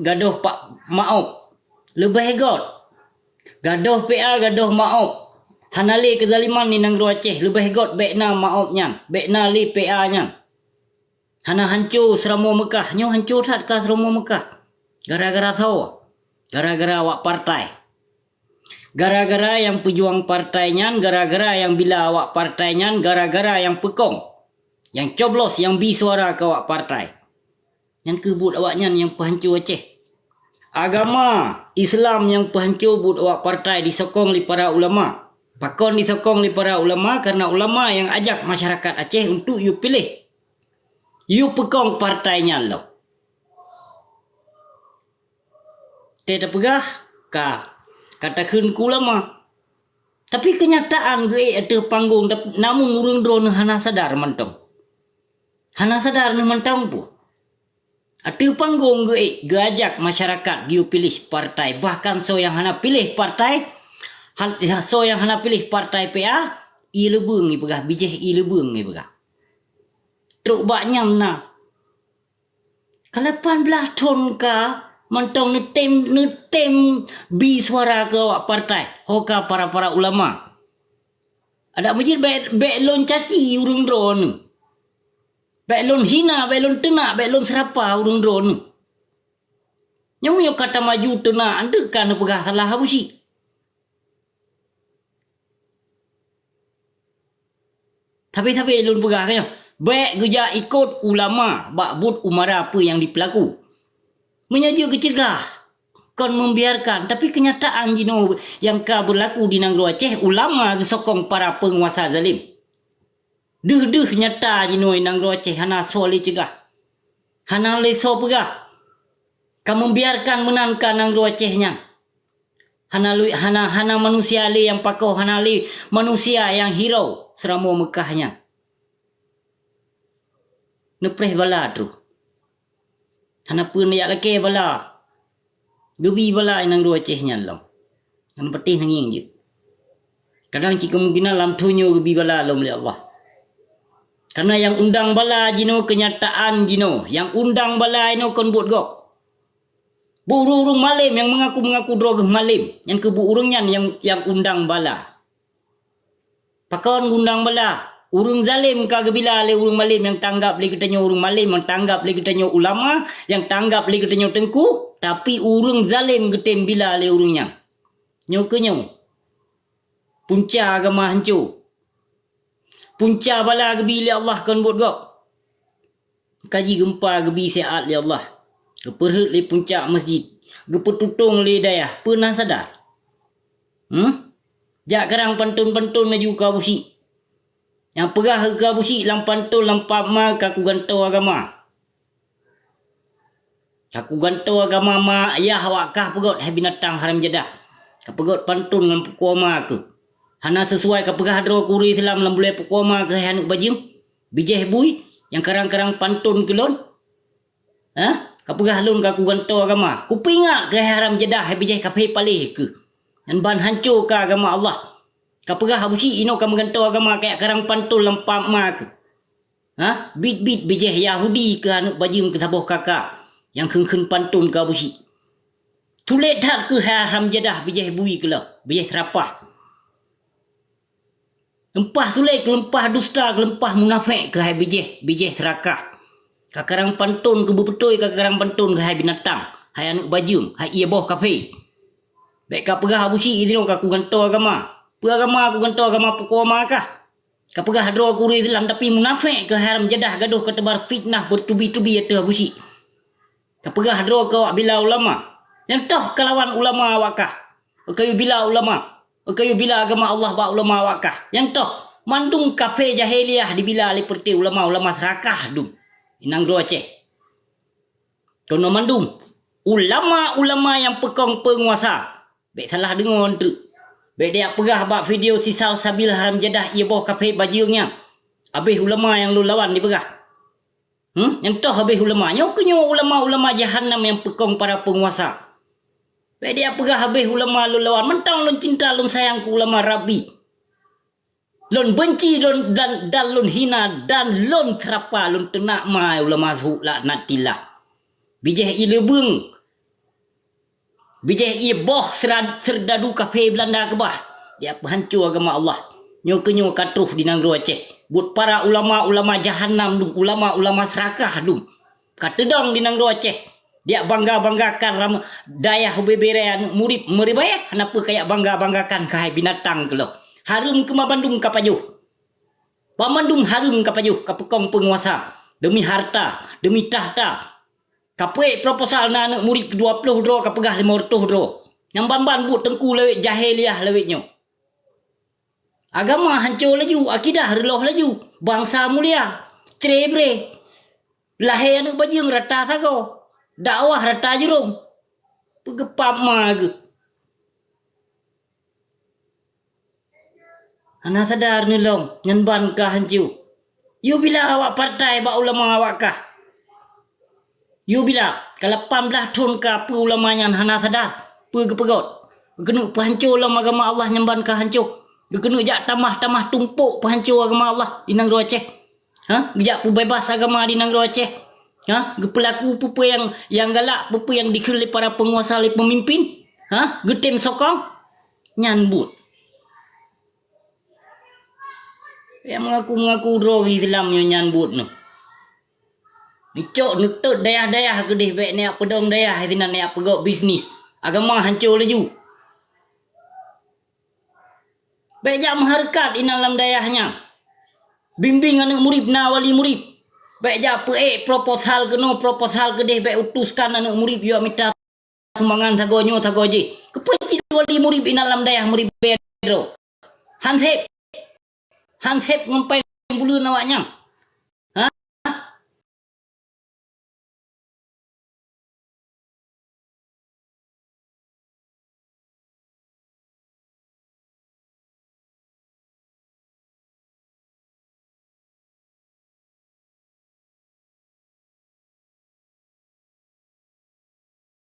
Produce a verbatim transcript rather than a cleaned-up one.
gadoh pak maop. Leubeh got. Gadoh P A, gadoh maop. Hana lé keuzaliman di nanggroe Aceh, leubeh got bék na maop nyan, bék na lé P A nyan. Hana hanco Seuramoe Meukah, nyoe hanco that ka Seuramoe Meukah. Gara-gara soe? Gara-gara awak partai. Gara-gara nyang peujuang partai nyan, gara-gara nyang bila awak partai nyan, gara-gara nyang peukong, nyang coblos, nyang bi suara keu awak partai. Nyan keuh buet awaknyan nyang peuhanco Aceh. Agama Islam nyang peuhanco buet awak partai disokong lé para ulama. Pakon disokong lé para ulama? Karena ulama nyang ajak masyarakat Aceh untuk yue piléh, yue peukong partai nyan lom. Teupeugah ka, ka takheun keu ulama. Tapi keunyataan geuék ateueh panggong, tap-, namun ureuëng droeneueh hana sadar mantong. Hana sadar neuh mantong pun. Ateueh panggong geuék, geuajak masyarakat geuyue piléh partai. Bahkan soe nyang hana piléh partai, han-, soe nyang hana piléh partai P A, ie leubeueng ipeugah, bijéh ie leubeueng ipeugah. Trok bak nyan na. Ka lapan blaih thon ka mantong neutem, neutem bi suara keu awak partai, ho ka para-para ulama. Adak meujeuet bék, bék lôn caci ureuëng droeneueh. Bék lôn hina, bék lôn teunak, bék lôn seurapa ureuëng droeneueh. Nyoe meunyoe ka tamaju teunak, andeuk ka neupeugah salah Abusyik. Tapi-tapi lôn peugah keu nyoe, bék geujak ikot ulama bak buet umara peue nyang jipeulaku. Meunyoe jeuet geuceugah, kon membiarkan, tapi keunyataan jinoe nyang ka beulaku di nanggroe Aceh, ulama geusokong para peunguasa zalim. Deuh-deuh nyata jinoe nanggroe Aceh hana soe lé ceugah. Hana lé soe peugah. Ka membiarkan meunan ka nanggroe Aceh nyan. Hana lui, hana, hana manusia lé nyang pakoh, hana lé manusia nyang hirau Seuramoe Meukah nyan. Neupreh bala troh. Hana peue neujak lakée bala. Geubi bala nanggroe Aceh nyan lom. Ngon patéh nangieng jeuet. Kadang cit keumungkinan lam thon nyoe geubi bala lom lé Allah. Karena nyang undang bala jinoe keunyataan jinoe. Nyang undang bala inoe kon buet gob. Beu ureuëng-ureuëng malem nyang meungaku-meungaku droe geuh malem, nyan keuh beu ureuëng nyan nyang, nyang undang bala. Pakon geundang bala? Ureuëng zalem ka geubila lé ureuëng malem nyang tanggab lé geutanyoe ureuëng malem, nyang tanggab lé geutanyoe ulama, nyang tanggab lé geutanyoe teungku, tapi ureuëng zalem geutem bila lé ureuëng nyan. Nyoe keuh nyoe. Punca agama hanco. Punca bala geubi lé Allah kon buet gob. Kaji geumpa geubi siat lé Allah. Geupeurhot lé puncak masjid. Geupeututong lé dayah. Peue na sadar? Hmm? Jak karang pantôn-pantôn laju keu Abusyik. Nyang peugah keu Abusyik lam pantôn lam pap ma ka kugantoe agama. Ka kugantoe agama ma ayah awak kah peugét hai binatang haram jadah. Ka peugét pantôn ngon pukoe ma keuh. Hana sisuai ka peugah droe keu ureuëng Islam lam bulée pukoe ma keuh hai aneuëk bajeueng. Bijéh bui nyang karang-karang pantôn keu lôn. Hah? Ka peugah lôn ka kugantoe agama. Kupeuingat keuh hai haram jadah hai bijéh kafé paléh keuh. Nyan ban hanco ka agama Allah. Ka peugah Abusyik inoe ka meugantoe agama kajak karang pantôn lam pap ma keuh. Hah? Bit-bit bijéh Yahudi keuh aneuëk bajeueng keuh saboh kaka nyang kheun-kheun pantôn keu Abusyik. Tulék that keuh hai haram jadah bijéh bui keuh lom, bijéh seurapah. Leumpah sulék, leumpah dusta, leumpah munafék keuh hai bijéh, bijéh seurakah. Ka karang pantôn keuh beubeutôi, ka karang pantôn keuh hai binatang, hai aneuëk bajeueng, hai ié boh kafé. Bék ka peugah Abusyik sidroe ka kugantoe agama. Peue agama kugantoe agama pukoe ma kah? Ka peugah droe keu ureuëng Islam tapi munafék keuh hai haram jadah gadoh ka teubar fitnah beutubi-tubi ateueh Abusyik. Ka peugah droe keu awak bila ulama. Nyang toh ka lawan ulama awak kah. Kayue bila ulama. Kayue bila agama Allah bak ulama awak kah. Nyang toh mandum kafé jahiliah dibila lé peureuté ulama-ulama seurakah dum. Inang droe Aceh. Keunoe mandum ulama-ulama nyang peukong peunguasa. Bék salah deungoe treuk. Bék dijak peugah bak video si Salsabil haram jadah ié boh kafé bajeueng nyan. Abéh ulama nyang lôn lawan dipeugah. Hmm? Nyang toh abéh ulama. Nyoe keuh nyoe ulama-ulama jahanam nyang peukong para peunguasa. Bék dijak peugah abéh ulama lôn lawan. Mantong lôn cinta lôn sayang keu ulama Rabbi. Lôn beunci lôn dan, dan lôn hina dan lôn seurapa lôn teunak ma ulama su laknatillah. Bijéh ié leubeueng. Bijéh ié boh sera-, serdadu kafé Beulanda keubah. Yak peuhanco agama Allah. Nyoe keunyoe ka troh di nanggroe Aceh. Buet para ulama-ulama jahanam dum, ulama-ulama seurakah dum. Ka teudong di nanggroe Aceh. Yak bangga-banggakan ram-, dayah ubé-bé raya aneuk murit meuribaya, hana peue ka yak bangga-banggakan keuhai binatang keulôh. Hareuem keu ban mandum ka pajoh. Ban mandum hareuem ka pajoh, ka peukong peunguasa. Deumi harta, deumi takhta. Ka peuék proposal na aneuk murit dua ploh droe, ka peugah limong reutôh droe. Nyang ban-ban buet teungku lawét jahé liah lawét nyoe. Agama hanco laju, akidah reuloh laju, bansa mulia, cre bre. Lahé aneuk bajeueng rata sagoe, dakwah rata jurông. Peugeupap ma geuh. Hana sadar neulom, nyan ban ka hanco. Yue bila awak partai bak ulama awak kah? Yue bila, ka lapan blaih thon ka peue ulama nyan hana sadar peue geupeugot. Geukeuneuk peuhanco lom agama Allah nyan ban ka hanco. Geukeuneuk jak tamah-tamah tumpok peuhanco agama Allah di nanggroe Aceh. Ha? Geujak peubeubaih agama di nanggroe Aceh. Ha? Geupeulaku peue-peue nyang, nyang galak, peue-peue nyang dikheun lé para peunguasa, lé peumimpin. Ha? Geutem sokong. Nyan buet. Nyang meungaku-meungaku droe Islam nyoe nyan buet nyoe. Neucok neutot dayah-dayah keudeh, bék neujak peudong dayah sinan, neujak peugok bisnis. Agama hanco laju. Bék jak meuhareukat inan lam dayah nyan. Bimbéng aneuk murit na wali murit. Bék jak peuék proposal keunoe, proposal keudeh, bék utuskan aneuk murit yue mita sumbangan sagoe nyoe sagoe jih. Keupeue cit wali murit inan lam dayah murit bèe droe? Hansép. Hansép ngon péng buleuen awak nyan.